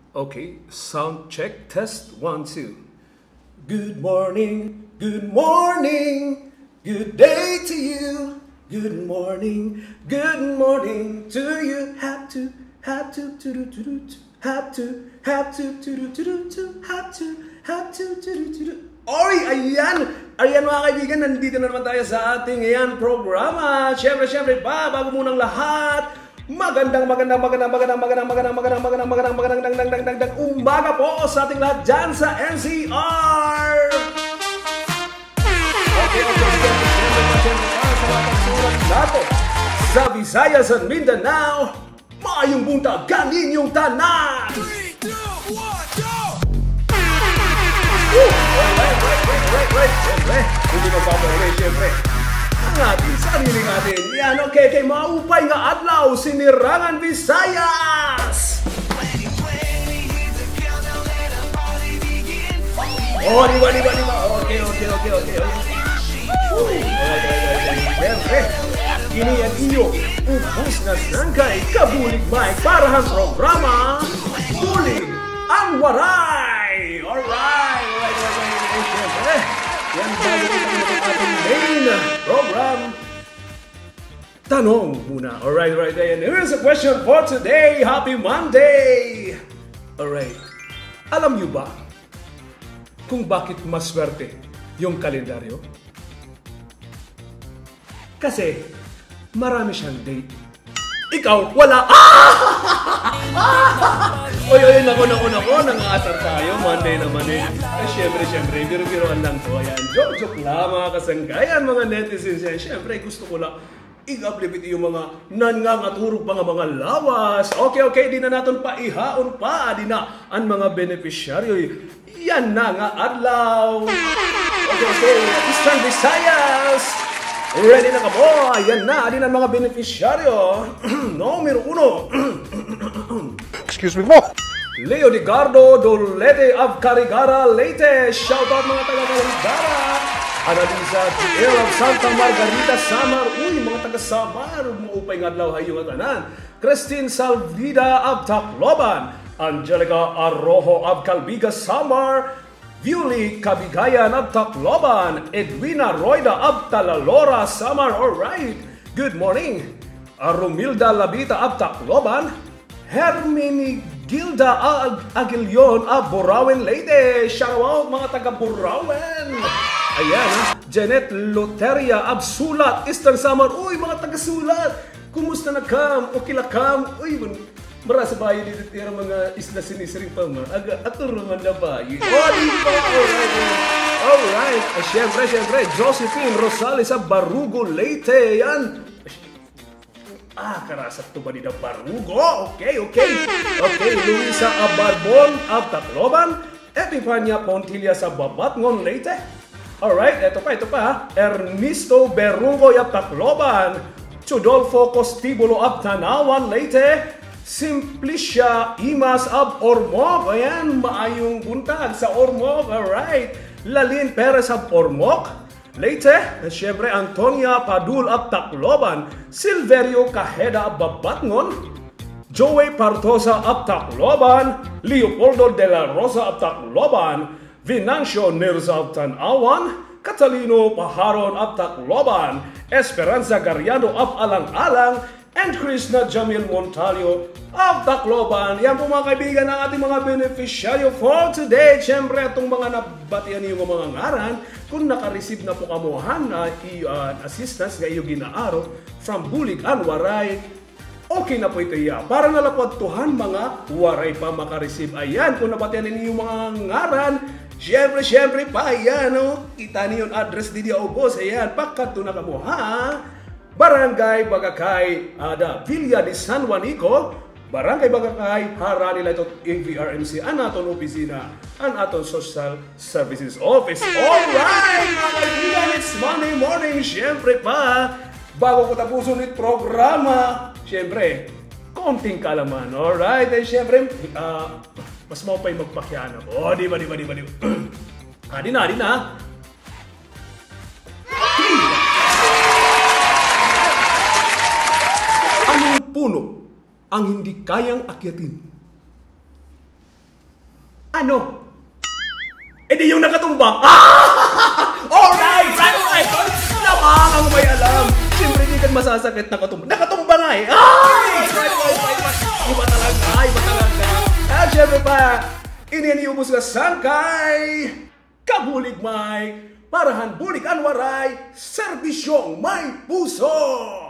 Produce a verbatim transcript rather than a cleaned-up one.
Okay, sound check, test, one, two. Good morning, good morning, good day to you. Good morning, good morning to you. Hap to, hap to, to do, to do, to, hap to, hap to, to do, to do, to, hap to, hap to, to do, to do. Oy, ayan! Ayan, mga kaibigan, nandito na naman tayo sa ating, ayan, programa. Siyempre, siyempre pa, bago munang lahat, magandang, magandang, magandang, magandang, magandang, magandang, magandang, magandang, magandang, dang, dang, dang, dang, umaga po sa ating lahat dyan sa N C R. Okay, okay, okay. Siyempre, siyempre, para sa mga pagsulat nato sa Visayas and Mindanao, maayong buntag kaninyong tanan. Three, two, one, go! Woo! Right, right, right, right, right. Siyempre, hindi magpapahuli, siyempre. Ang ating sarili natin. Yan, okay, kay maupay nga adlaw, Sinirangan Visayas! Oh, di ba, di ba, di ba? Okay, okay, okay, okay, okay. Uy, okay, okay, okay. Siyempre, ini an iyo ubos na sangkay, Kabulig Mike, para han programa Bulig an Waray! Alright! Alright, alright, alright, alright. Siyempre, yan, bago kita sa ating main program, tanong muna. Alright, alright, ayan. Here's a question for today. Happy Monday! Alright. Alam niyo ba kung bakit maswerte yung kalendaryo? Kasi marami siyang date. Ikaw, wala. Ah! Oy, oy, nako, nako, nako, nangaasar tayo. Monday naman eh. Eh, syempre, syempre, biro-biroan lang po. Ayan, joke-joke lang, mga kasangkayan, mga netizens. Yan, syempre, gusto ko lang i-uplift it iyo mga nangangaturog pa nga mga lawas. Okay, okay, di na naton paihaon pa, di na an mga benepisyaryo. Yan na nga adlaw. Okay, okay, Eastern Visayas. Ready na kamo? Yan na, adi na an mga benepisyaryo. Numero uno. Excuse me po. Leo Digardo Dolete of Carigara, Leyte. Shout out, mga taga Carigara. Analisa G L of Santa Margarita, Samar. Uy, mga taga Samar, maupay nga adlaw ha iyo ngatanan. Christine Salvida of Tacloban. Angelica Arrojo of Calbiga, Samar. Viuli Cabigayan of Tacloban. Edwina Roida of Talalora, Samar. All right. Good morning. Ah, Romilda Labita of Tacloban. Herminigilda Ag-, Aguilion of Burauen, Leyte. Shout out, mga taga Burauen. Ayan, ha. Janet Loteria of Sulat, Eastern Samar. Uy, mga taga Sulat. Kumusta na kam? Okay la kam? Uy, man, marasa bayo dito tira mga isla sinisiring pa ma. Aga, ato naman na bayo. Oh, di ba? Alright. Alright. Ah, syempre, syempre, Josephine Rosales of Barugo, Leyte. Yan. Ah, karasat to ba dida Barugo? Okay, okay. Okay, Luisa Abarbon of Tacloban. Epifania Pontilla sa Babatngon, Leyte. Alright, ito pa, ito pa, ha. Ernesto Berungoy of Tacloban. Chudolfo Costibulo of Tanauan, Leyte. Simplicia Imas of Ormoc. Ayan, maayong buntag sa Ormoc. Alright. Lalin Perez of Ormoc. Leyte, siyempre, Antonia Padul of Tacloban, Silverio Cajeda of Babatngon, Joey Partosa of Tacloban, Leopoldo de la Rosa of Tacloban, Venancio Nirza of Tanauan, Catalino Paharon of Tacloban, Esperanza Gariano of Alang-alang, and Krishna Jamil Montalio of Tacloban. Yan po, mga kaibigan, ang ating mga beneficiaryo for today. Siyempre, itong mga nabatian niyo nga mga ngaran, kung naka-receive na po kamo han, ah, i-, ah, assistance nga iyo ginaaro from Bulig an Waray, okay na po ito iya. Para na la po adto han mga waray pa maka-receive. Ayan, kung nabatian ninyo mga ngaran, siyempre, siyempre pa, ayan, oh. Kita niyo an address didi, oh, boss. Ayan, pakadto na kamo, ha? Barangay Bagakay, ada Villa de San Juanico, Barangay Bagakay, harani la ito A V R M C, an aton opisina, an aton Social Services Office. Alright, mga kaibigan, it's Monday morning. Siyempre pa, bago ko tapuson it programa, siyempre, konting kaalaman. Alright, and siyempre, ah, mas maupay magpakiana. Oh, di ba, di ba, di ba, di ba? Adi na, adi na. Anong puno ang hindi kayang akyatin? Ano? Eh, di yung nakatumba. Ah! Alright! Right, right! Lamang ang may alam. Siyempre, di ka masasakit. Nakatumba. Nakatumba nga eh. Ay! Right, right, right, right. Iba talaga. Iba talaga. At syempre pa, ini an iubos nga sangkay. Kabulig Mike. Para han bulig an Waray, serbisyong may puso.